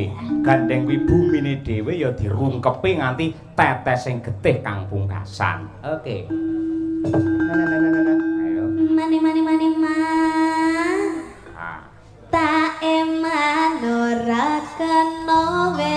dhewe. Gandeng kuwi bumine dhewe ya dirungkepi nganti tetes sing getih kang pungkasan. Oke. Nah, nah, nah, nah, nah. Ayo. Mani mani mani ma. Ah. Tak eman ora kena.